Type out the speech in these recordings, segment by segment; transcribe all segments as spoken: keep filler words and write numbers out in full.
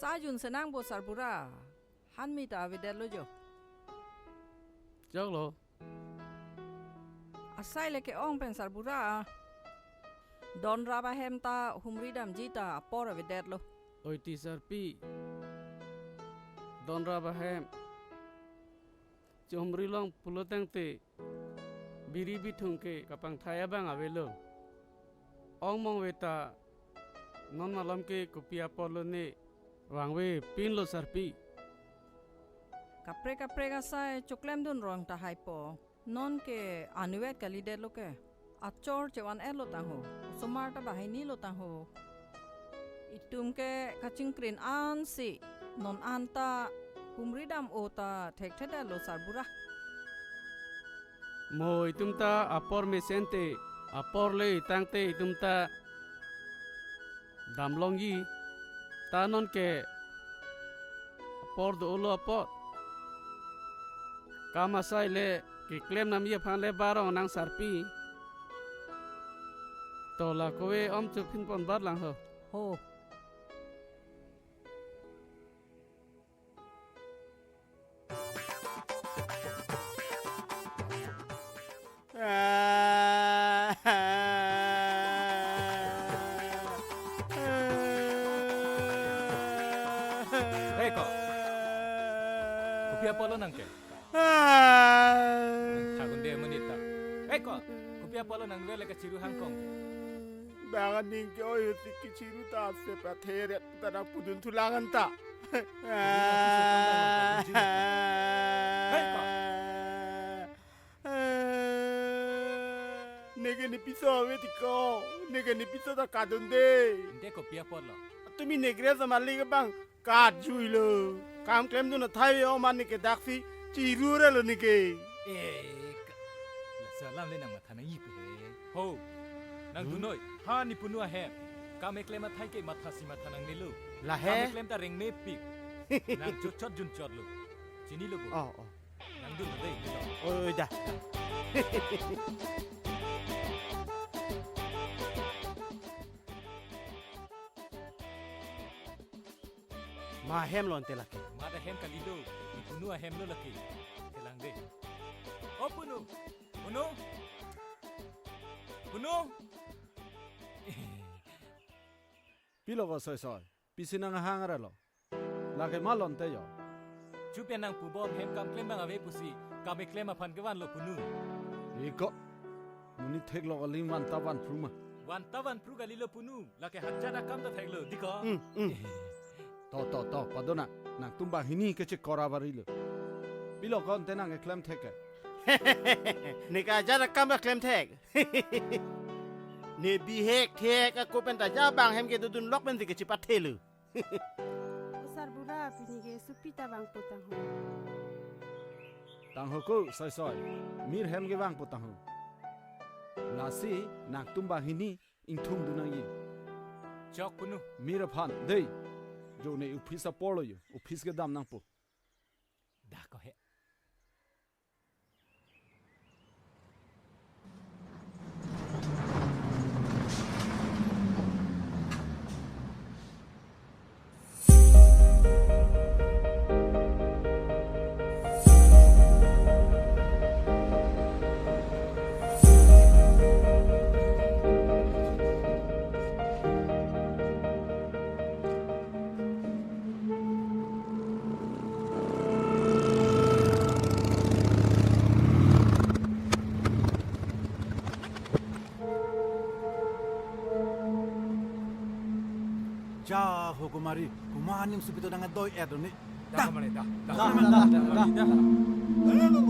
Chajun senang bo sarbura. Hanmi ta avedetlo jo. Choklo. Asai le ke-ong pen sarbura. Donrap ahem ta humri damji ta apor avedetlo. Oi ti sarpi. Donrap ahem chehumri long pulo tangte biri bithung ke kapangthai abang avelo. Ong mong ve ta non malom ke kopi apotlo ne, vangve pinlo sarpi. Kaprek kaprek asai choklemdun rong tahai po. Non ke anivet kalidetlo ke. Achor chevan-etlo tangho. Osomar ta banghini lo tangho. Itum ke kachingkrin ansi. Non anta humri dam-o ta thekthedetlo sarbura. Mo itum ta apor mesen te, apor le tangte itum ta damlongji, ta non ke apor do-olo apot. Kam asai le keklem namji aphan le barong nang sarpi. To la kove om chuphin pon bat lang ho. Ho. Hei ko. Kopi apotlo nang ke? Thagun de menit ta. Hei ko. Kopi apotlo nang vele kachiru hangkong. Bang aning ke oi ti kachiru ta se pathe ret ta nang pudun thu lang anta. Hei ko. Neke ne piso ave ti ko. Neke ne piso ta kadun de. Neke kopi apotlo? Tumi ne gre sa malik bang. Kat juilo. Kam klemdun athai ve oman neke daksi chirurelo neke. Eh, ka-, la salam le nang matha nangji pe he. Ho. Nang Hmm? dunoi. Ha ne punu ahem. Kam keklem athai ke mathasi matha nangnelo. La he? Kam keklem ta rengmepik. Nang chotchot junchotlo. Chinilo bo. Oh, oh. Nang dun dei. Oi, oi, da. Ma ahem lo ante lake. Mat ahem kalido, ne punu ahem lo lake. Thelang de. O punu. Punu. Punu. Pilo ko soi soi. Pisi nang hang aralo. Lake ma lo ante jo. Chup ya nang pu bom hem kam klem bang ave pusi. Kam keklem aphan kevanlo punu. Iko. Monit theklok aling van ta van phru ma. Van ta van phru kalilo punu. Lake hajat akam ta theklo, diko. Hmm, hmm. To, to, to, padona. Nangtum banghini kechekor avari lo. Pilo ko ante nang keklem thek ke. Neke hajat akam ta klem thek. Ne bihek thek ako pen ta ja bang hem kedodun lok pen si kechepathelo. O sarbura, pini ke supi ta vangpo tangho. Tangho ko, soi soi. Mir hem kevangpo tangho. Lasi nangtum banghini ingthumdun nangji. Chok punu. Mir aphan, dei. Jo ne office apor lo jo. Office kedam nangpo. Da ko he. Ja, ho kumari, komat anim supi to nang doi-et doni. Da, da, mane, da, da, da, da, da, da, da, da.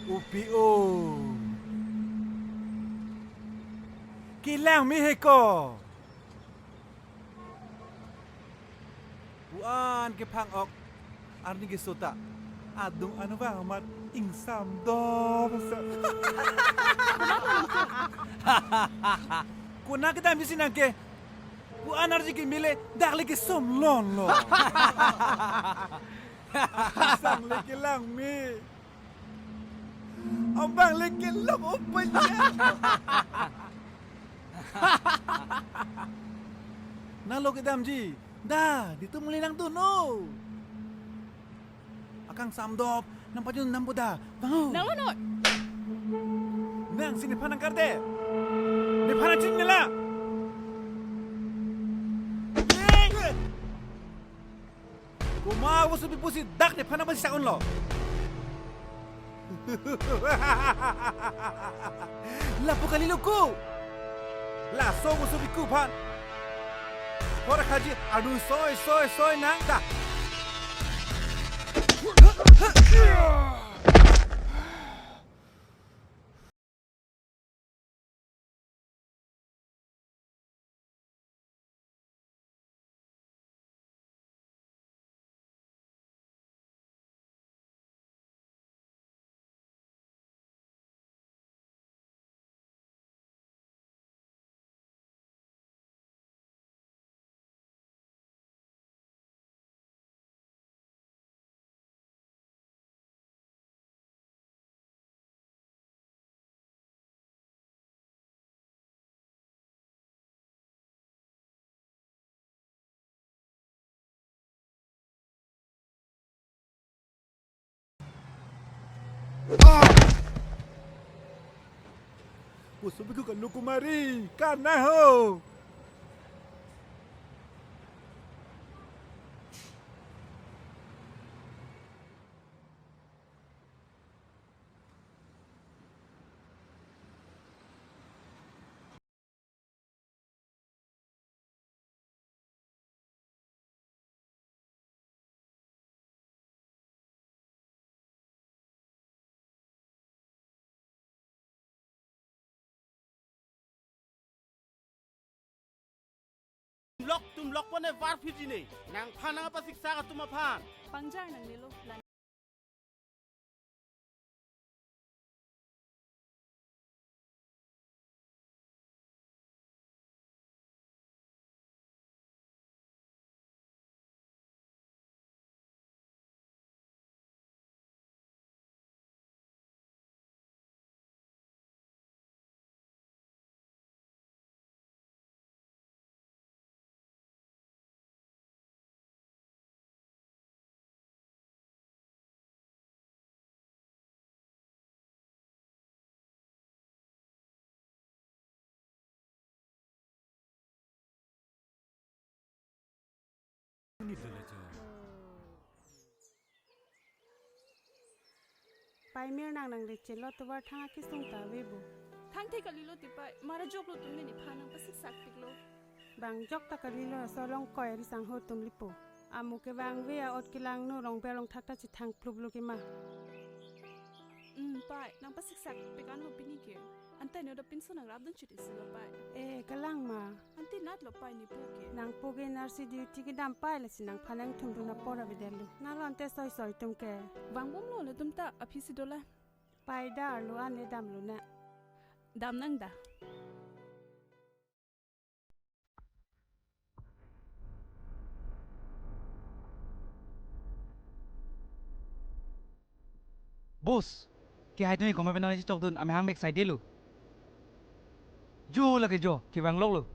Upi o. Kelang me he ko. Pu-an kephang ok arni keso ta adung anvang amat ingsam do basa. Konat kedam isi nang ke pu-an arje keme le dak le kesomlonlo. Sang le kelang me. Abang le kelong opanya. Nalo kedamji, Da, ditum muli nangdunnon. Akang samdop, nangpajun nangboda, vang ho. Nang lo noi. Nangsi nephan nangkarde. Nephan nangchinine lang. Komat oso pi pusi dak nephan nangpasisak unlo. Lapu kalilo ko. Laso oso pi ko aphan. Hor kaji anu soi soi soi nang ta. Pusu biku kanu kumari, kana ho. Lok tum lok pone var phiji ne. Nangphan nangpasiksak atum aphan. Pangjar nangnelo. Pai mir nang nang lechin lo, tovar thang akisung ta ave bo. Thangthe kalilo ti pai, mara joklo tum ne nephan nangpasiksakpiklo. Bang jok ta kalilo, solong koi risang ho tum lipo. Amu kevang ave a-ot kelangno, rong berong thak ta chethang pluplo kema. Hmm, pai, nangpasiksakpik anlo pini ke. Ante ne da pinso nangrapdun chit isi lo pai. Eh, kalang ma. Ante natlo pai nepo ke. Nangpo ke nurse duty kedam pai, lasi nangphan nangthumdun apor avedetlo. Nalo ante soi soi tum ke. Vangbomlo latum ta, aphi si dola. Pai da arlo an le damlo na. Dam nang da. Boss, kehai tumi komat pen nangchechokdun, amahang mek saidelo. Jo lake jo, kevangloklo.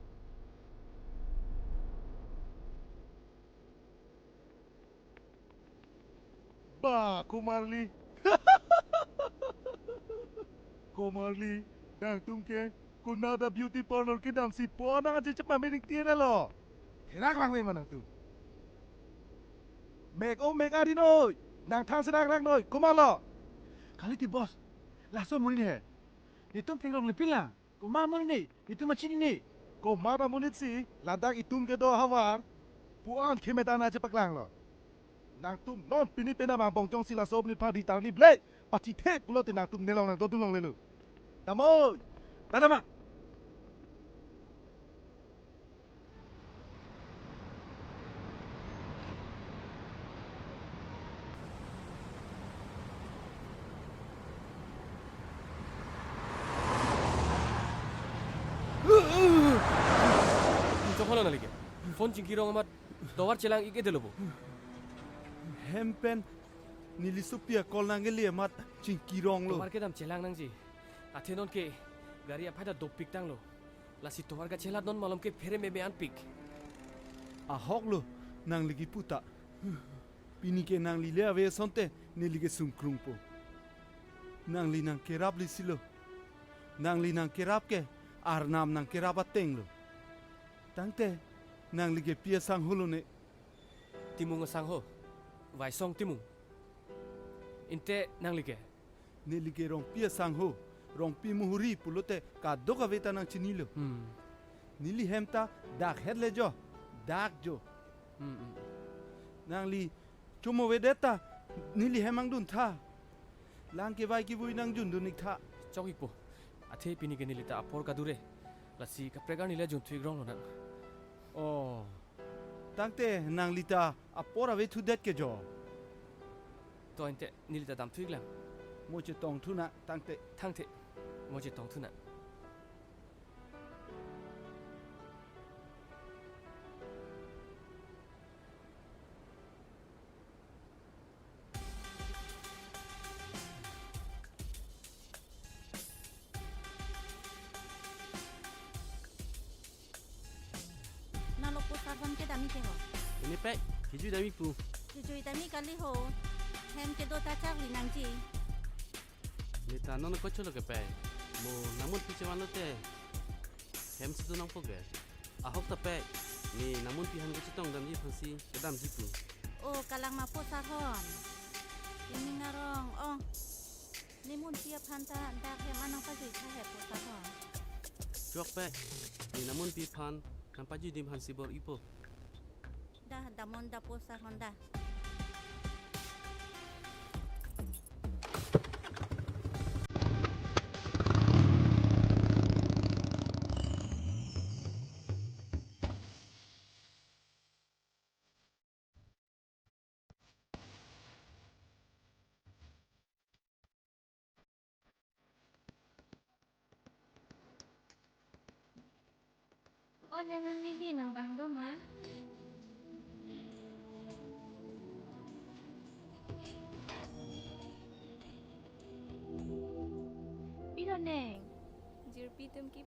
Ba, Komarli. Komarli, nangtum ke konat a-beauty parlour kedamsi pon nang aje chepamering tiena lo. Therak lang me ma nangtum. Mek o mek ari noi. Nang thang serak rak noi. Komatlo? Kali ti boss. Laso amonit he. Netum theklongle pila. Komat amonit ne, itum achinine. Komat amonit si, ladak itum kedo ahavar, puan kemeta na chepaklanglo. Nangtum non pini pena bang bongjong si laso amonit aphan ri tarli ble, pachithe pulote nangtum nelong nangdodun longlelo. Damoi, tadama. Choklo nangli ke. Phone chingkirong amat tovar chelang ik-edetlo bo. Hem pen neli sopi a-call nangkele amat chingkironglo. Tovar kedam chelang nangji. Athe non ke gari aphai ta dopik tanglo. Lasi tovar kachelat non malom ke phere meme anpik. Ahoklo, Nangli kipu ta. Pini ke nangli le ave asonte neli ke sungkrungpo. Nangli nangkerap lisilo. Nangli nangkerap ke Arnam nangkerap atenglo. Tangte nangli ke pi asangho lone? Timung asangho, Vaisong Timung. Inte nangli ke? Neli ke Rongpi asangho, Rongpi Muhuri pulote kadokave ta nangchinilo. Hmm. Neli hem ta dak het le jo, dak jo. Hmm, hmm. Nangli chomo avedet ta, neli hem angdun tha. Lang kevai kevui nangjundun ik tha. Chok ikpo. Athe pini ke neli ta apor kadure. Lasi kaprek arni le junthu ik rong lonang. Oh. Tangte nangli ta apor ave thudet ke jo. To inte neli ta damthu ik lang. Mo chetongthu nang tangte. Tangte. Mo chetongthu nang. Nalo po Sarhon kedam ik ke ho? Ini pe, kejui dam ik pu. Kejui dam ik kali ho. Hem kedo ta chakri nangji. Neta non kocholo ke pe. Mo nangmunpi chevan lote hem si do nangpo ke. Ahok ta pe. Ne nangmunpi aphan kachetong damji aphansi kedamji pu. O kalang ma po Sarhon. Ining arong, oh. Ne munpi aphan ta dak hem anang pajui tha he po Sarhon. Chok pe. Ne nangmunpi aphan nangpajui dim aphansi bor-ipo. Da, damnon da po Sarhon da. O, nang nang nini nang bang do ma? Pilo neng? Jirpi atum ke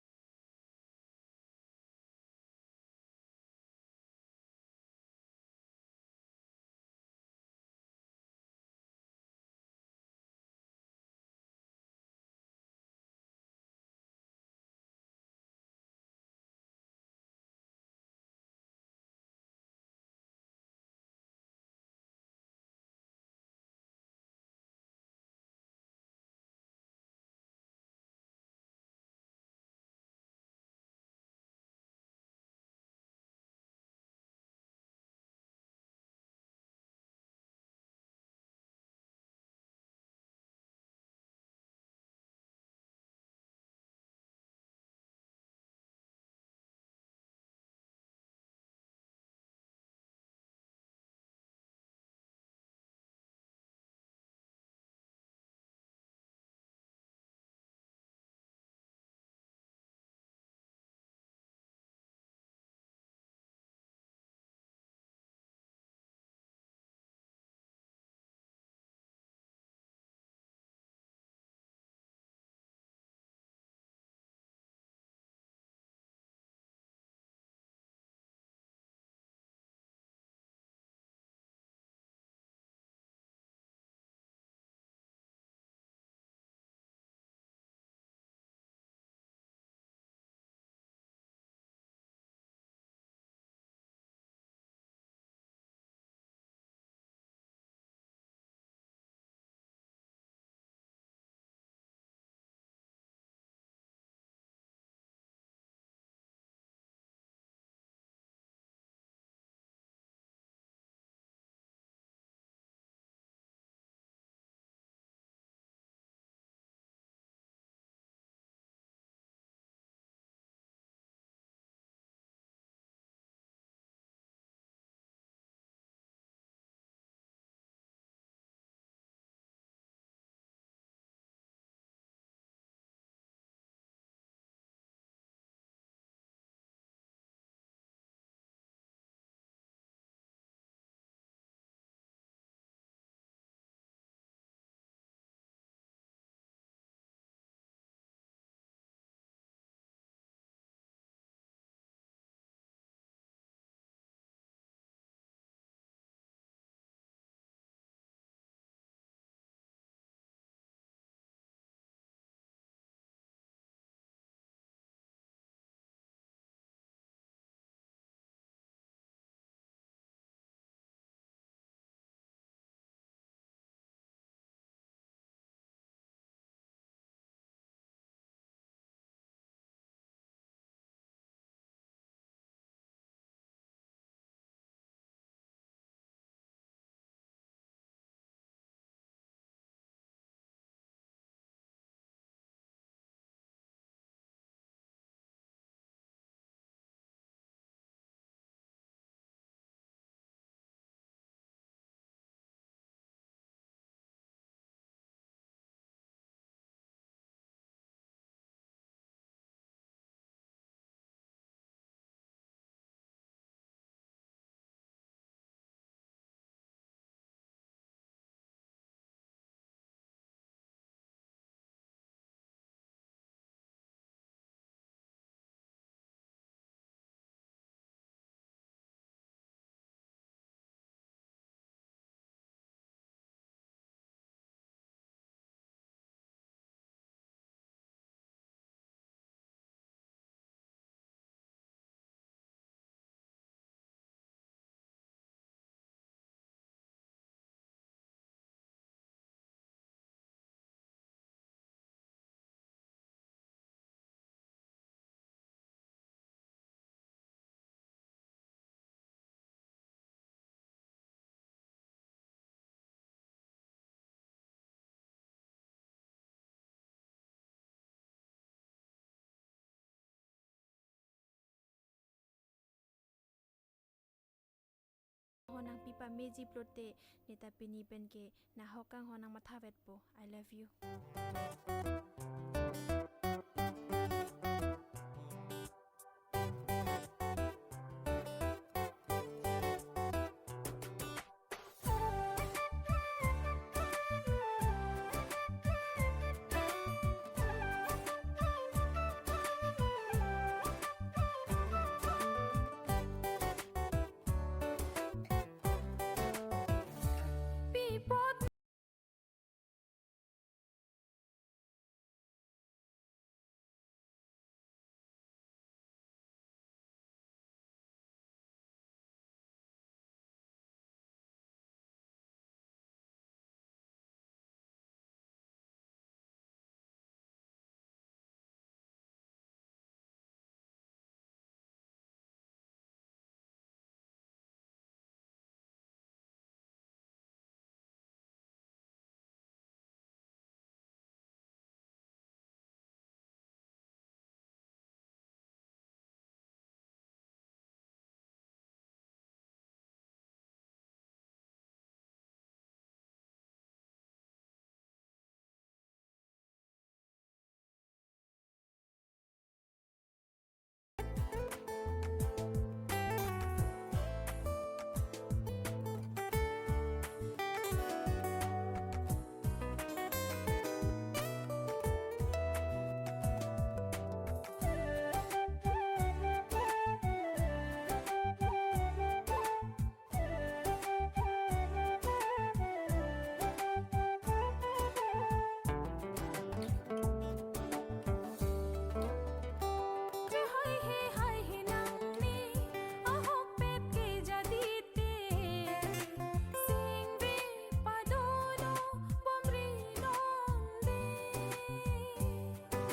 nangpi pameji pulote, neta pini penke nahok kanghon nangmathavetpo. I love you.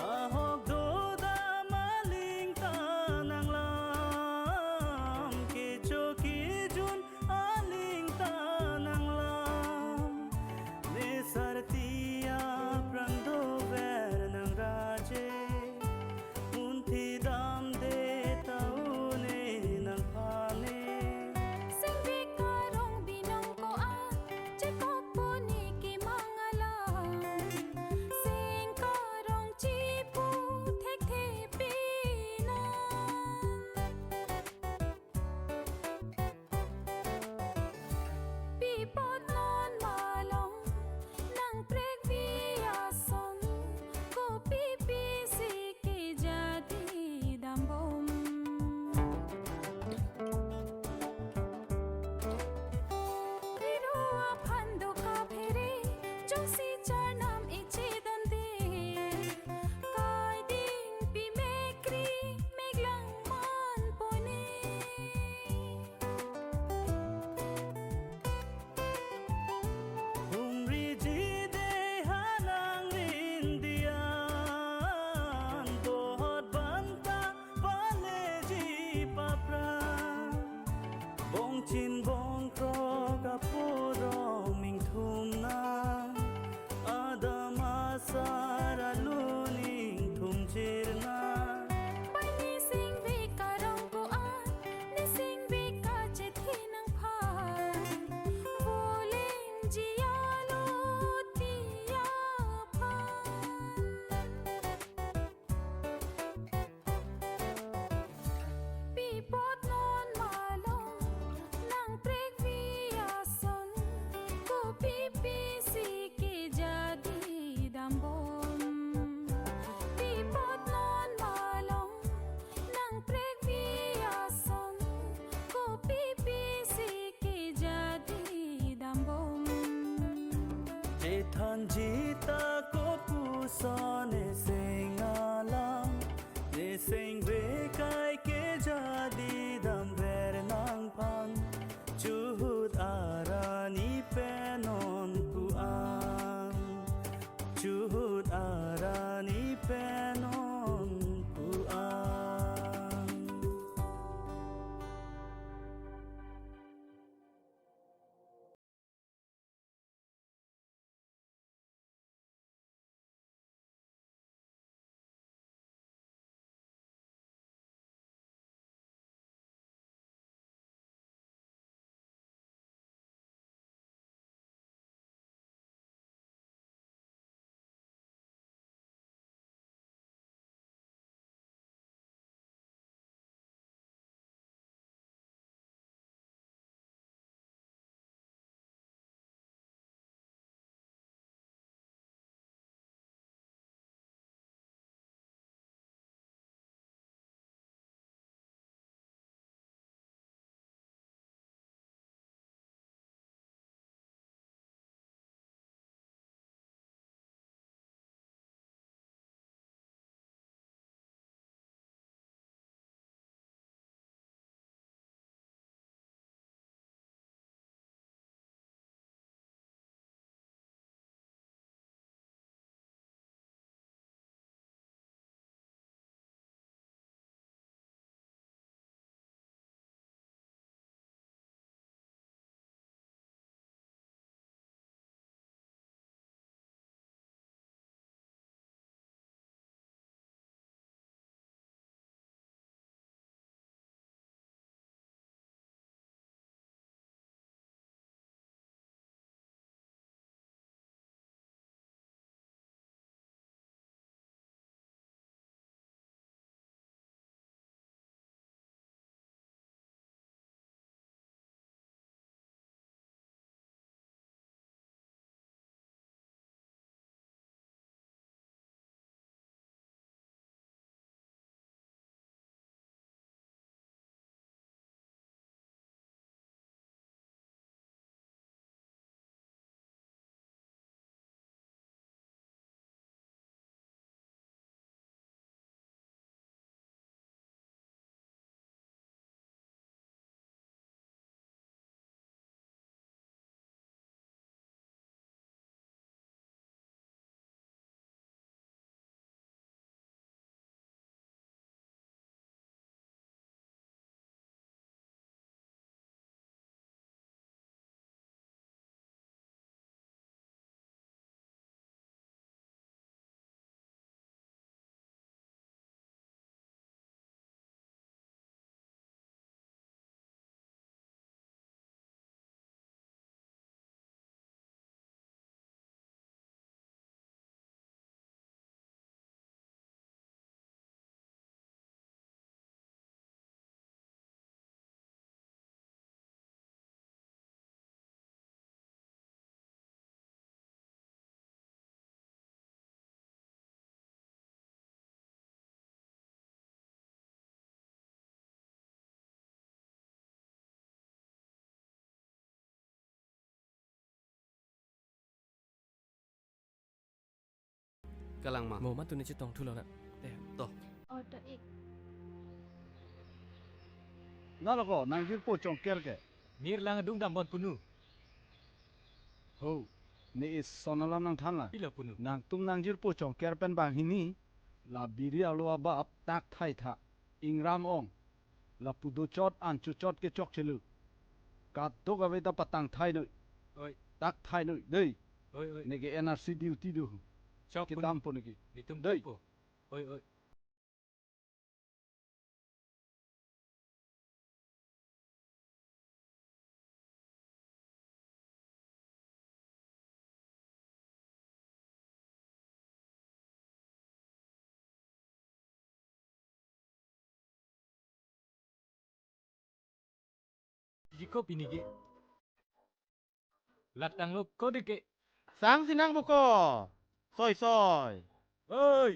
Ahok dodam aling ta nanglam, kecho kejun aling ta nanglam. Ne sarti aphrang dover nangraje, munthi damde ta une nangphane. Singvik arong binong ko-an, chekok puni kimang alam. Sing karong chipu thekthe pinan. Pi apot non malom nangprekvi ason, kopi pisi kejati dambom. Iru aphan do kaphere, jongsi charnam ichidonde, kaiding pi mekri meklang manpone. Humriji de hanang rindian, bohot banta paleji papran. Bongchin bongkrok aporong mingthumna, adam asar alu ningthum chirna. Pai ne singvik arong ko-an, ne singvik kachethi nangphan, voleng ji alu ti aphan. Pi apot non malom nangpre Kalang ma? Mo matu ne chetong thulo na. Eh. To. Order ik. Nalo ko, nangjirpo Chongker ke? Nirlang adung dambom punu. Ho, ne ison alam nangthan la. Pilo punu? Nangtum nangjirpo Chongker pen banghini, la biri alo abap tak thai tha. Ingram ong. Lapu dochot an chochot ke chokchelo. Kadokave ta patang thainoi. Oi. Tak thainoi, dei. Oi, oi. Neke N R C duty do. Chok punu. Kedampo neke. Netum dei. Dampo. Oi, oi. Jiko pini ke. Latanglo ko deke. Sang sinang buko. Soi soi. Oi.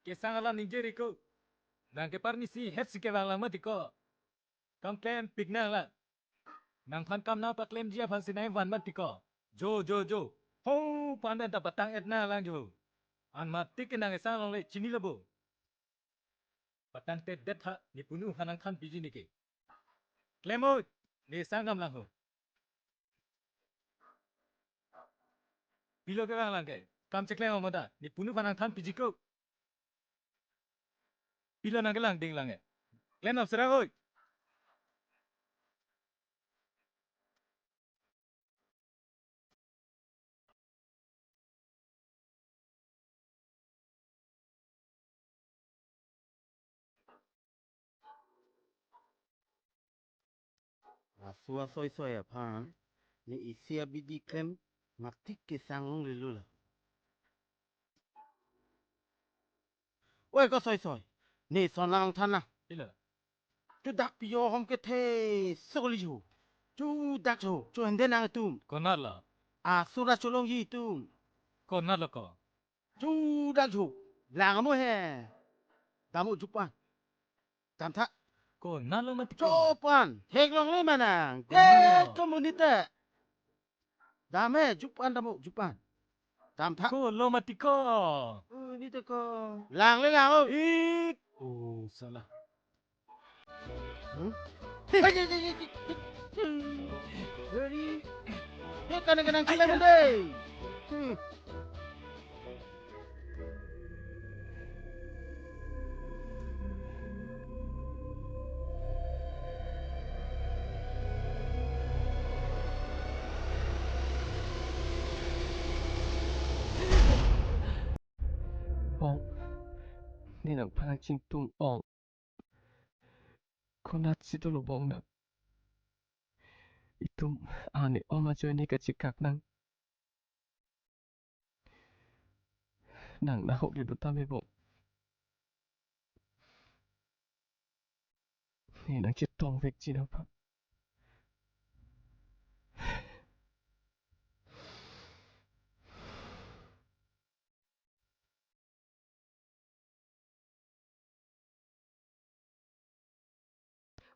Kesang alam ningje riko. Nang ke parnisi het si kevang lang mati ko. Kam klempik nang la. Nangphan kam nangpaklemji aphan si nangvan mati ko. Jo, jo, jo. Ho, phan pen ta patang et nang lang jo. An mati ke nang esang longle chinilo bo. Patang te det ha, ne punu aphan nangthan piji neke. Klem oi, ne sang kam lang ho. Pilo kevang lang ke, kam cheklem amo ta, ne punu aphan nangthan piji ko. Pilo nangkelang ding lang ke. Klem nang serang oi. Laso a soi soi aphan, ne isi abidi klem, matik kesang longlelo la. Oi ko soi soi, ne ison lang than na. Ila. Chudak piyo hom kethe sokoli jo. Chudak jo, chohende nangtum. Konat la? Asura cholongji tum. Konat la ko? Chudak jo. Lang amo he. Damo jupan. Dam tha. Konat lo mati ko? Jupan. Theklongle manang. Konat lo? Te komunite. Dam he, jupan damo, jupan. Dam tha. Ko lo mati ko? Oh, ini teko. Langle lang, oh. Ik. Oh, salah. Hmm? Hey, hey, hey, hey, hey. Hey, hey, hey, hey, kanang, kanang, chilem dei. Hmm. Bong, ne nangphan nangchingtum ong. Konatsi dolo bong nang. Itum ani ong ajoine kachekak nang. Nang nahok lido tame bong. Ne nangchetongvekji nangphan.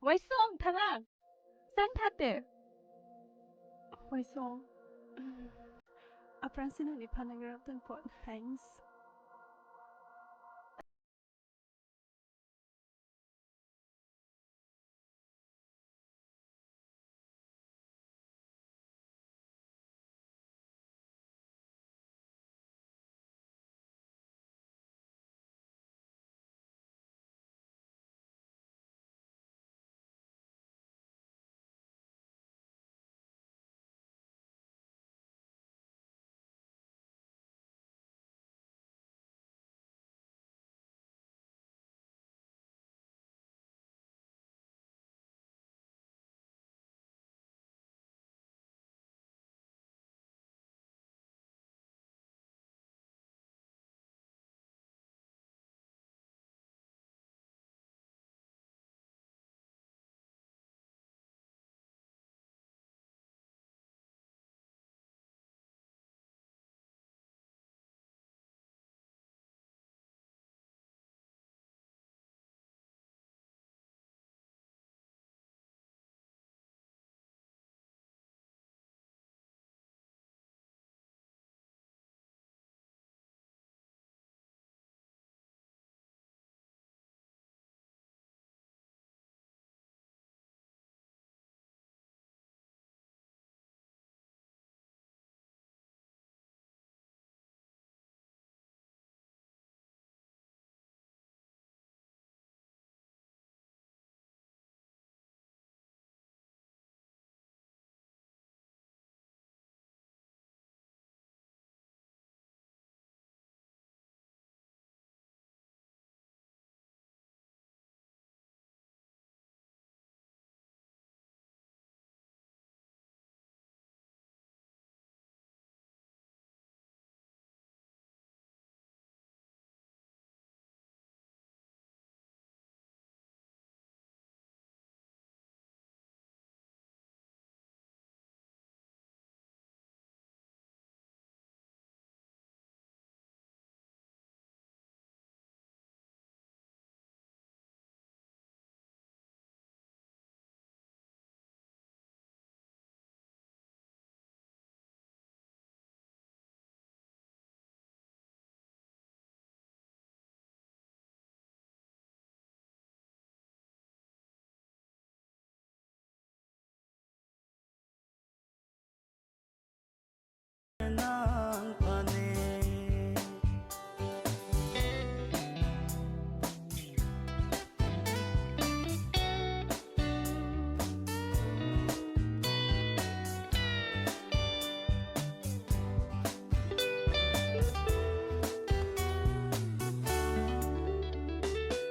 Waisong, thanang. Sang thate. Waisong. Aphrangsi nang nephan nangrap tangpon. Thanks.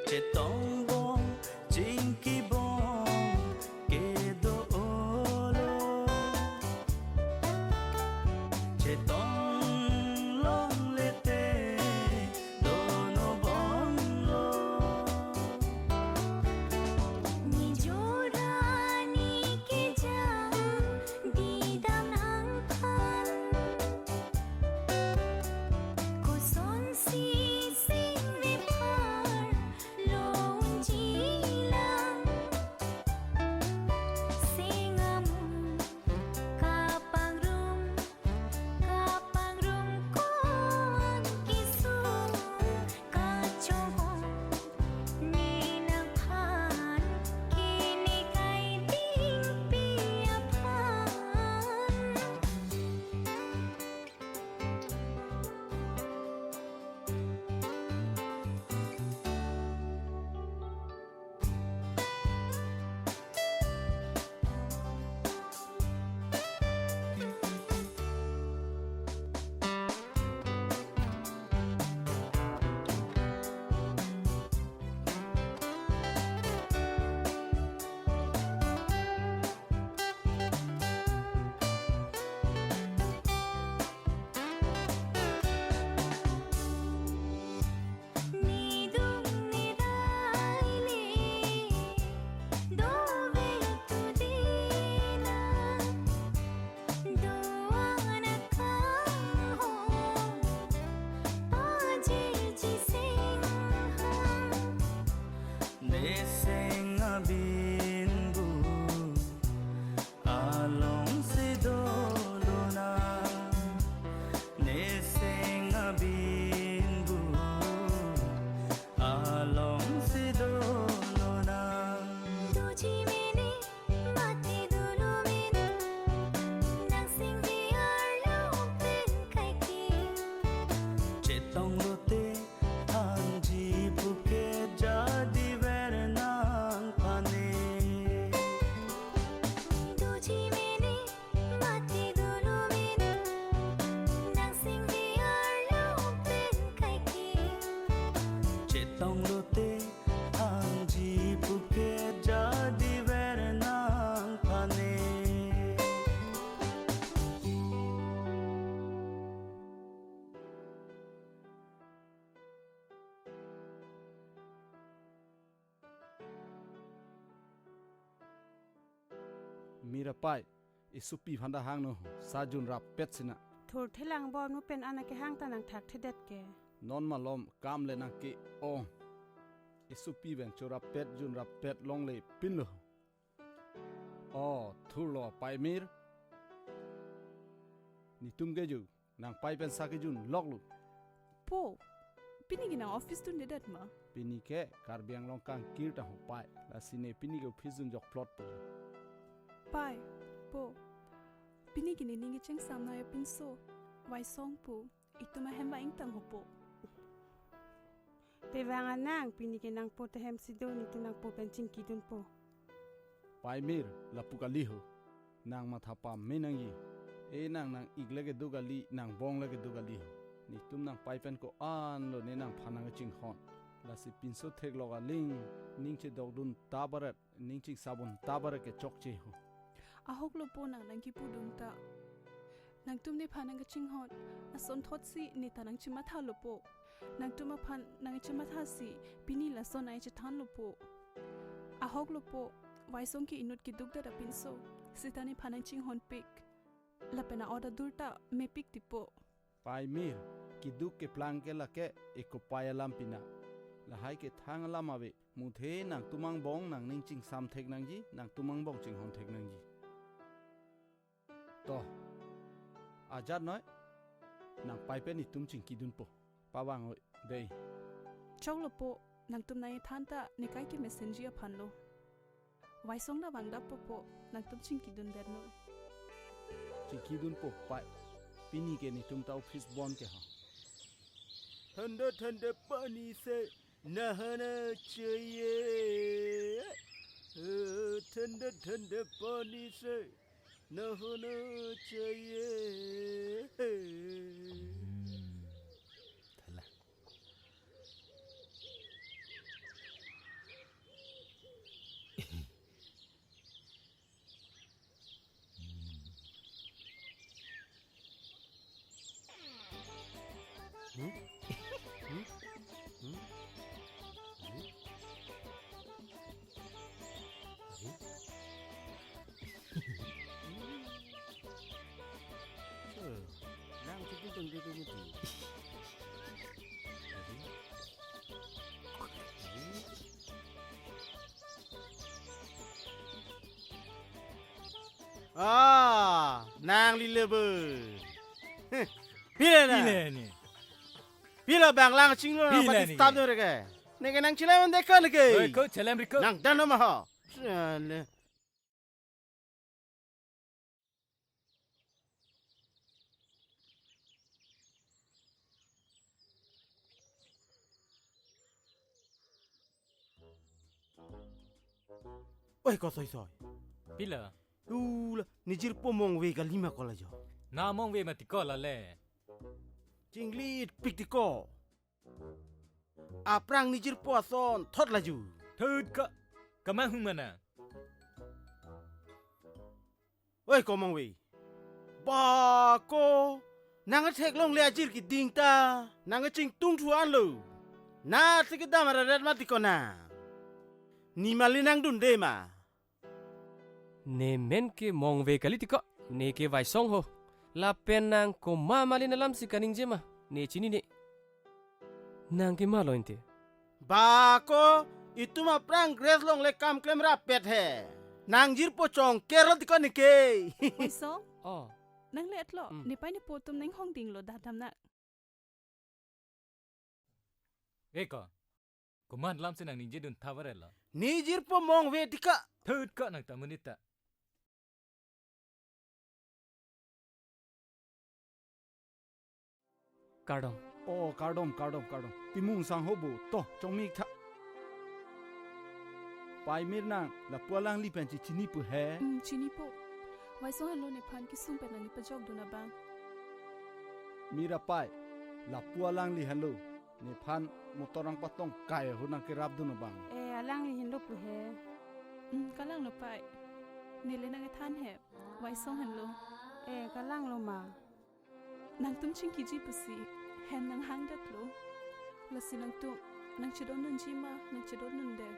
Chetong bom, chingki bom, kedo olo. Chetong longle te, dono bomlo. Nijora nike jang, didam nangphan. Kosonsi singve phar lo unjilang. Sing amu kapangrum, kapangrum ko-an kesung kachobong. Ne nangphan kene kai dingpi aphan. Nidung nidai le dovel tu dina, do-an akanghon pajirji sing hang. Ne sing abin bu alongsi dolonang, ne sing abin bu alongsi dolonang. Doji mene, mati dolo mene, nang singve arlo pen kaike. Chetong lote, thanji puke jadi ver nangphan ne. Doji mene, mati dolo mene, nang singve arlo pen kaike. Chetong lote, thanji puke jadi ver nangphan ne. Mir apai, esopi aphan ta hangno, sa jun rappet sina. Thurthelang bomno pen ana kehang ta nangthakthedet ke. Non malom kam le nangke-ong. Esopi pen cho rappet jun rappet longle pinlo. O, thurlo apai mir. Netum ke ju nangpai pen sa kejun loklo. Po, pini ke nang office dundedet ma? Pini ke Karbi Anglong kangkir ta ho pai. Lasi ne pini ke office dunjok plot po. Pai, po, pini ke nening kecheng samna ya pinso. Waisong po, itum ahem ba ingtang ho po. Pevang anang, pini ke nangpo ta hem si do, netum nangpo pen chingkidunpo. Pai mir, lapu kali ho. Nang matha pame nangji. E nang nang-ik le kedo kali, nang bong le kedo kali ho. Netum nangpai pen ko-an lo ne nangphan nangkachinghon. Lasi pinso theklok aling, ning chedokdun ta baret, ning chingsabun ta baret ke chokche ho. Ahok lo po nang nangkipudun ta. Nangtum nephan nangkachinghon asonthot si ne ta nangchimatha lo po. Nangtum aphan nangchimatha si pini lason nangchethan lo po. Ahok lo po, Waisong ke inut keduk dada pinso. Seta nephan nangchinghonpik. Lapen a-ot adur ta mepik ti po. Pai mir, keduk keplang ke lake ekopai alam pina. Lahai ke thang alam ave. Muthe nangtum angbong nangning chingsam thek nangji, nangtum angbong chinghon thek nangji. To, ajat noi, nangpai pen itum chingkidunpo. Pavang oi, dei. Choklo po, nangtum nangthan ta nekai ke messenger aphan lo. Waisong ta vangdappo po, nangtum chingkidundet noi. Chingkidunpo, pai. Pini ke netum ta office bon ke ho. Thanda thanda pani se nahana chahiye. Eh, thanda thanda pani se nahana chahiye. Hmm. Thala. Ah, nangli le bo. Heh, pile na? Pile ne? Pile bang lang chinglo na? Pile pati ne? Stop dun reke. Neke nangchelem ande kan ke? Oi, ko chelem riko. Nang dan nama ha. Chale. Oi, ko soi soi. Pila? Ula, nejirpo mongve kali ma ko la jo. Na mongve mati ko la le. Chinglit pik ti ko. Aphrang nejirpo ason thot la ju. Thot ka, kamang hung mana. Oi, ko mongve. Ba ko, nang theklongle ajir keding ta, nang chingtung thu anlo. Na si kedam ara ret mati ko na. Ne mali nangdunde ma? Ne men ke mongve kali ti ko, ne ke Waisong ho. Lapen nang komat mali alam si kaningje ma, ne chinine. Nang ke malo ente. Ba ko, itum aphrang grass longle kam klem rapet he. Nangjirpo chongker lo ti ko ne ke. Waisong? Oh. Nang le atlo, hmm, nepei nepo atum nanghongdinglo dadam na. Oi ko, komat alam si nang ningje dun tha bare lo. Nejirpo mongve ti ka. Thot ka nang ta monit ta. Kardom. Oh, kardom, kardom, kardom. Timung sang ho bo. To, chongmik tha. Pei mir nang, lapu alangli pen chechini pu he? Hmm, chinipo. Waisong henlo nephan kesung pen nangpajok dun abang. Mira pei, lapu alangli henlo. Nephan motor nangpatong kai ho nangkerap dun abang. Eh, alangli henlo pu he. Hmm, kalanglo pei. Neli nangkethan he. Waisong henlo. Eh, kalanglo ma. Nangtum chingkiji pusi hem nanghang detlo. Lasi nangtum nangchedondunji ma, nangchedondunde?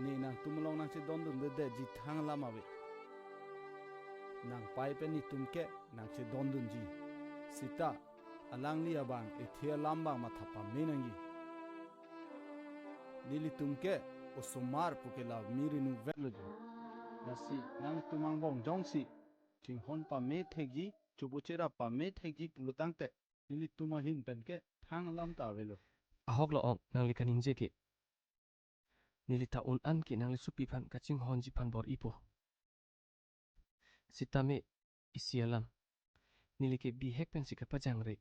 Ne nangtum along nangchedondundedetji thang alam ave. Nang pei pen netum ke nangchedondunji. Seta alangli abang ethe alam abang matha pame nangji. Nelitum ke osomar pu ke la mir inutvet lo jo. Lasi nangtum angbong jongsi chinghon pame thekji, chobu cherap pame thekji pulo tangte, nelitum ahin pen ke thang alam ta avelo. Ahok lo ong, nangli kaningje ke. Neli ta un an ke nangli sopi aphan kachinghonji aphan bor-ipo. Sitame isi alam, neli ke bihek pensi kapajangre.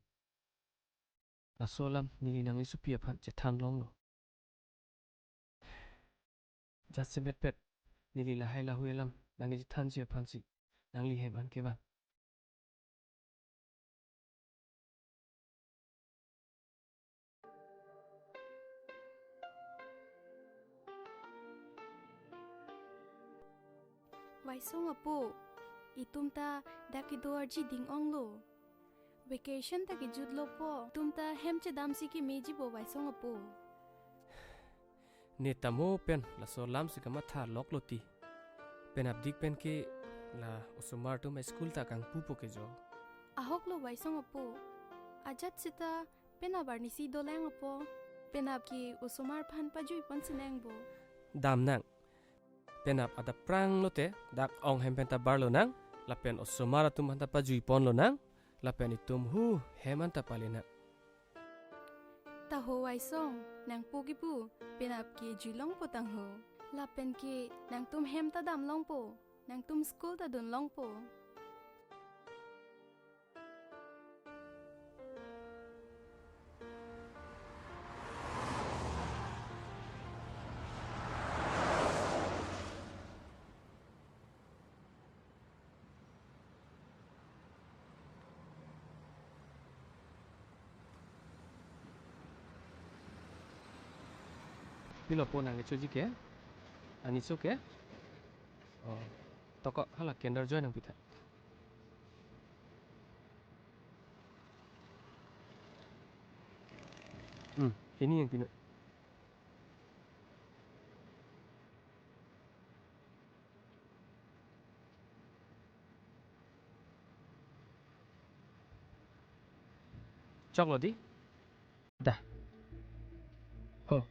Laso alam neli nangli sopi aphan chethan longlo. Jasemet pet, neli lahai lahui alam nangchethanji aphansi nangli hem an kevan. Waisong apo, itum ta dak kedo arji ding-onglo. Vacation ta kejutlo po. Itum ta hem chedamsi kemeji bo Waisong apo. Ne tamo pen laso alam si kamatha loklo ti. Penap dik pen ke la osomar atum school ta kangpupo ke jo. Ahok lo Waisong apo. Ajat seta penap arnisi dolang apo. Penap ke osomar aphan pajui ponsi nang bo. Dam nang. Penap adap prang lote dak ong hem pen ta bar lonang, lapen osomar atum aphan ta pajui pon lonang, lapen itum hu hem an ta pale nang. Ta ho Waisong, nangpo kipu, penap ke jui longpo tang ho. Lapen ke nangtum hem ta dam longpo, nangtum school ta dun longpo. Pilo po nangkechoji ke? Aniso ke? Oh. To ko hala Kinder Joy nangpitha. Hmm, ini yang pino. Choklo dei. Da. Ho.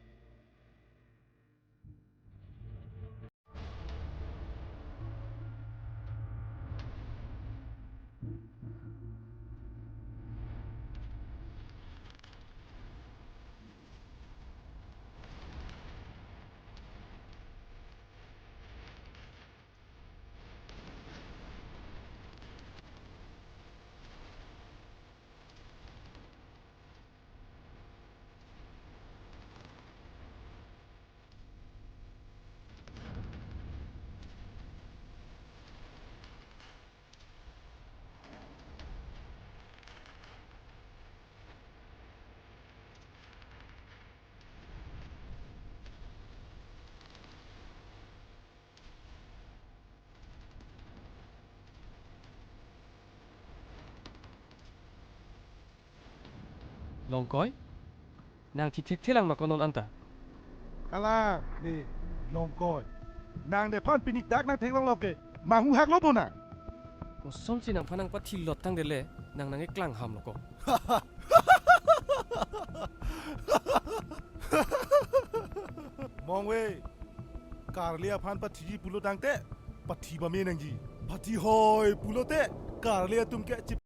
Longkoi, nang thithik thelang ma ko non anta? Kalang, ne, Longkoi. Nang nephan pini dak nang theklonglo ke, manghunghaklo bo nang. Kosonsi nangphan nangpathi lot tangdele, nang nangkeklang hamlo ko. Mongve, karli aphan pathiji pulo tangte, pathi pame nangji. Pathi hoi pulote, karli atum ke chip.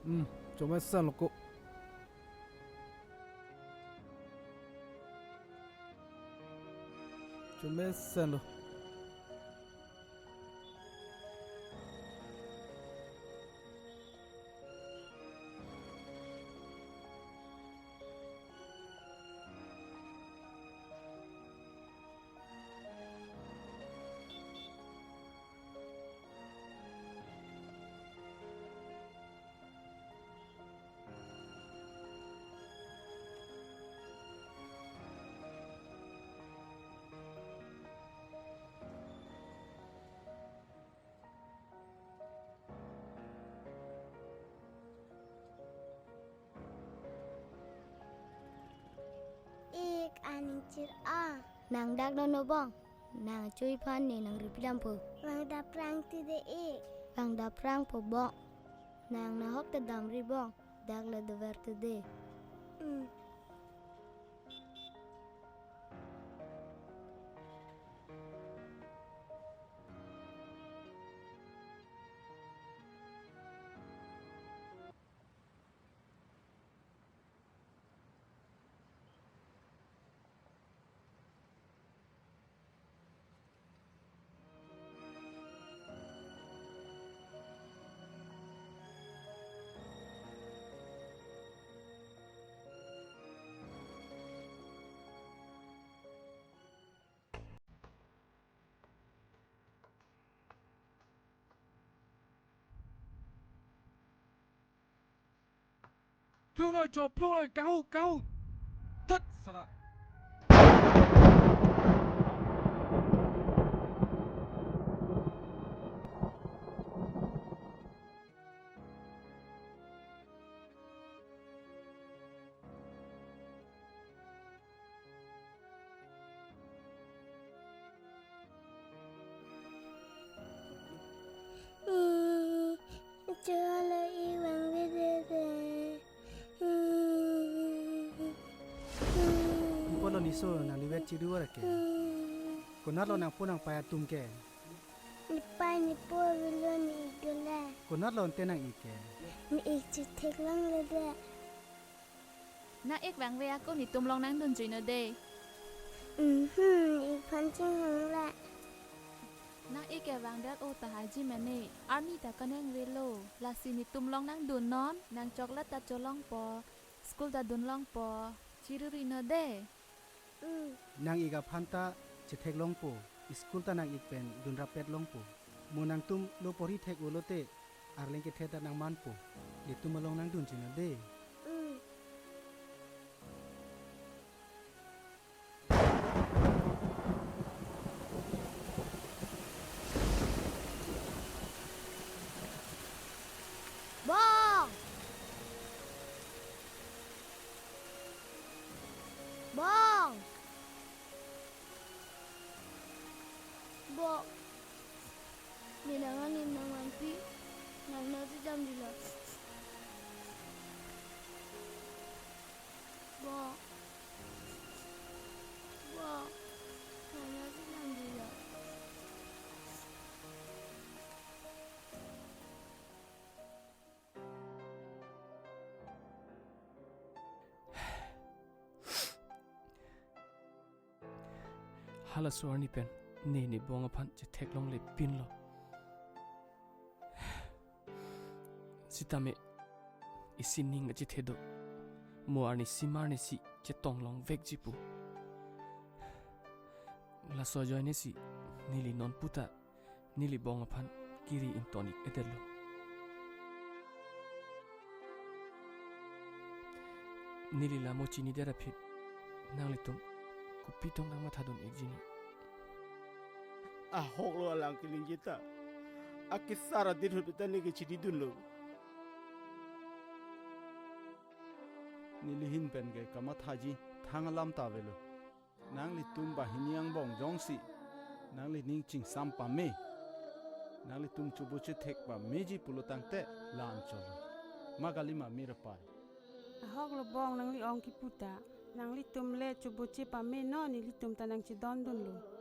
Hmm, chomai san lo ko. Chomesen lo. Ik aning chir a. Nang dak dono bong. Nang chui phan ne nang ripi dampo. Vangdap prang ti de ik. Vangdap prang po bong. Nang nahok ta damri bong. Dak le dover tu de. Hmm. Plunoi cho, plunoi, kanghu, kanghu. Thut, sala. Hmm, chala ik vangvedetde. Hmm. Kopi pulo ne so nang livet chiru ra ke? Hmm. Konatlo nangpo nangpai atum ke? Nepei nepo avelo, ne ik dole. Konatlo ante nang ik ke? Ne ik chetheklongle de. Nang ik vangve ako netum along nangdun chino de. Mhm, ik phan chinghongle. Nang ik ke vangdet o tahai ji mane, arni ta kaningvelo. Lasi netum along nangdunnon, nang chocolate ta cholongpo, school ta dunlongpo, chirurino de. Mm. Nang ik aphan ta chetheklongpo, school ta nang ik pen dunrapetlongpo. Mo nangtum lo porhi thek olo te, arleng kethe ta nangmanpo. Netum along nangdun chino de. Mm. Bong! Bong! Bong. Ne nang anim nangmanpi, nang nasi damdilo. Bong. Bong. Nang nasi damdilo. Halaso arni pen ne ne bong aphan chetheklongle pinlo. Sitame isi ning achethe do. Mo arni simar ne si chetonglong vekji pu. Laso ajoine si neli non puta neli bong aphan kiri ington ik-edetlo. Neli la mo chinidet aphi nanglitum kopi tong nangmathadun ikji ne? Ahoklo alang keningje ta. Akesar adet ahut ta ne ke chinidunlo. Neli hin pen ke kamathaji thang alam ta avelo. Nanglitum banghini angbong jongsi nanglining chingsam pame, nanglitum chobu chethek pameji pulo tangte la-an cholo. Ma kali ma, mira pai? Ahoklo bong, nangli ong kipu ta. Nanglitum le chobu che pame non, nelitum ta nangchedondunlo.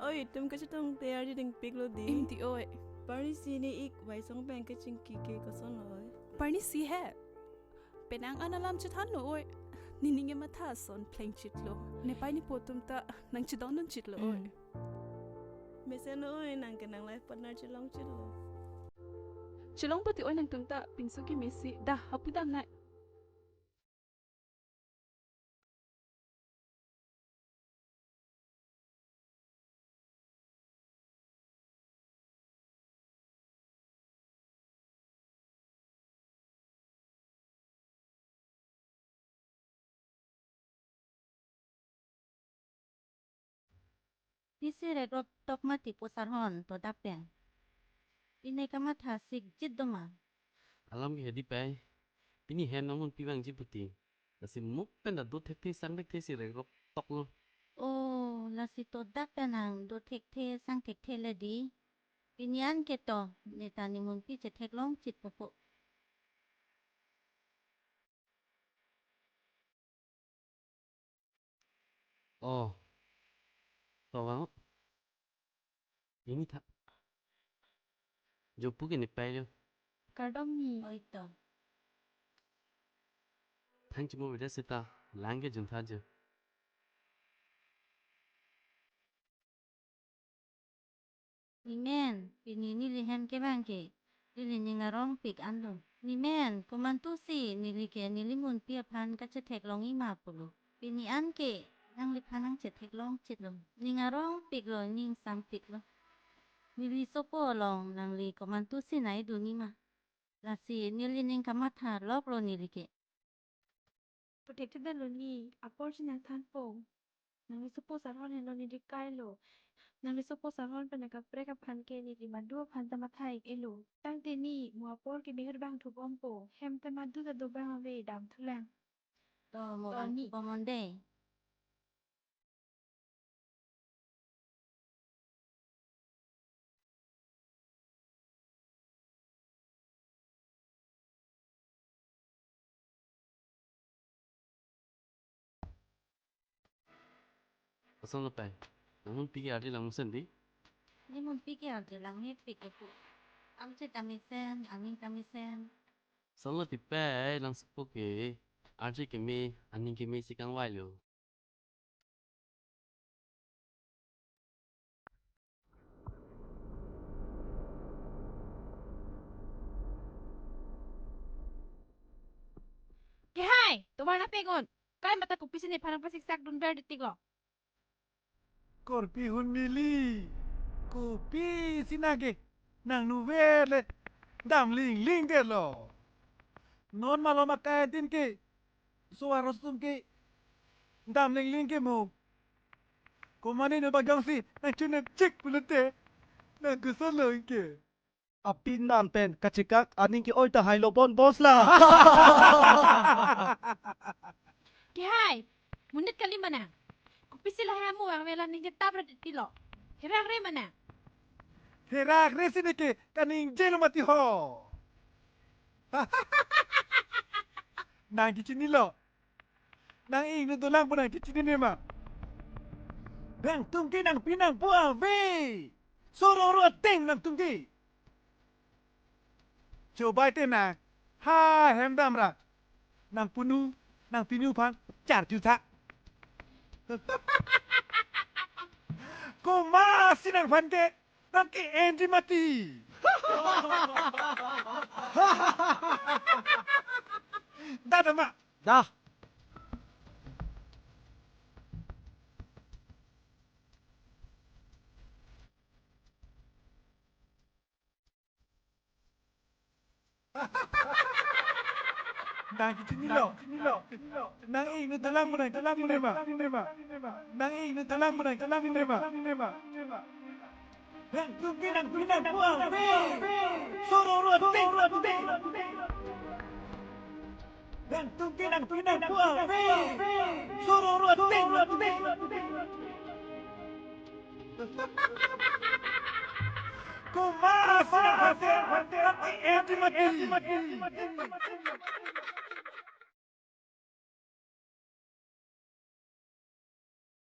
Oi, itum kachetong te ardi dingpiklo di. Imti oi. Parni si ne ik Waisong pen kachingki ke kosonlo oi? Parni si he. Penang an alam chethanlo oi. Nening kematha ason plengchitlo. Nepei nepo atum ta nangchedondunchitlo oi. Hmm. Mesen oi, nang ke nang life partner chelongchitlo. Chelong pati oi nangtum ta pinso kemesi. Dah, hapu damnang. Pisi regrop tok mati pu sarhon to dak pen. Pine kamatha sikjit doma. Alam ke hedi pei. Pini hem nangmun pi vangji puti. Lasi muk pen ta do thekthe sang thekthe si regrop toklo. Oh, lasi to dak pen nang do thekthe sang thekthe le di. Pini an ke to, ne ta nemun pi chetheklongchit popo. Oh. To vang. Ini tha. Jo pu ke nepei lo. Kardom ni. Oi to. Thang chimo beda seta, lang ke juntha jo. Nemen, pini neli hem kevang ke, neli ning arongpik anlo. Nemen, komantusi neli ke neli munpi aphan kachetheklongji ma pulo. Pini an ke, nangliphan nangchetheklongchitlo. Ning arongpiklo, ning sangpiklo. Neli sopo along nangli komantusi nai dunji ma. Lasi neli ning kamatha loklo neli ke. Puthekthe damlo ni, apor si nangthanpo. Nangli sopo sarhon henlo neli kailo. Nangli sopo sarhon pen nangkaprek aphan ke neli madu aphan ta matha-ik-elo. Tangte ni, mo apor ke behut bangthu bompo. Hem ta madu ta dobang ave, damthulang. To mo To bang ni. Bomon dei. Kosonlo pei? Nangmun pi ke arje langmesen dei. Nemun pi ke arje langmepik ke pu. Amchit ta mesen, aning ta mesen. Kosonlo ti pei, nang sopo ke arje keme, aning keme si kangvailo. Kehai, tomar na pegon. Kai mata kopisi nephan nangpasiksak dunver detiklo. Korpi hun mili. Kopisi nang ke. Nang nuver le. Dam lingling detlo. Non malom akai din ke. Suar rostum ke. Dam lingling ke mo. Komane no bagang si. Nang chunep chik pulote. Nang kosonlo ke. Apin nam pen kachekak aning ke-oi tahai lo bon boss la. Kehai, monit kali ma nang. Kopisi lahai amu vangve la ningje tap ra tilo. Herak re ma nang. Herak re si neke kaningjelo mati ho. Nang kechinilo. Nang ingno dolang pu nang kechinine ma. Nangtum ke nangpi nangpo ave. Sororo ateng nangtum ke. Chobai te nang. Ha hem dam ra. Nang punu, nang pinu aphan charju tha. Komatsi nangphan ke. Nang ke-enji mati. Dah, dah, ma. Dah. Nang kechinilo. Nang ingno dolang pu nang kechinine ma. Nang ingno dolang pu nang kechinine ma. Nangtum ke nangpi nangpo ave. Sororo ateng, ateng. Nangtum ke nangpi nangpo ave. Sororo ateng, ateng. Komatsi nang hate, hate, hate, enji mati.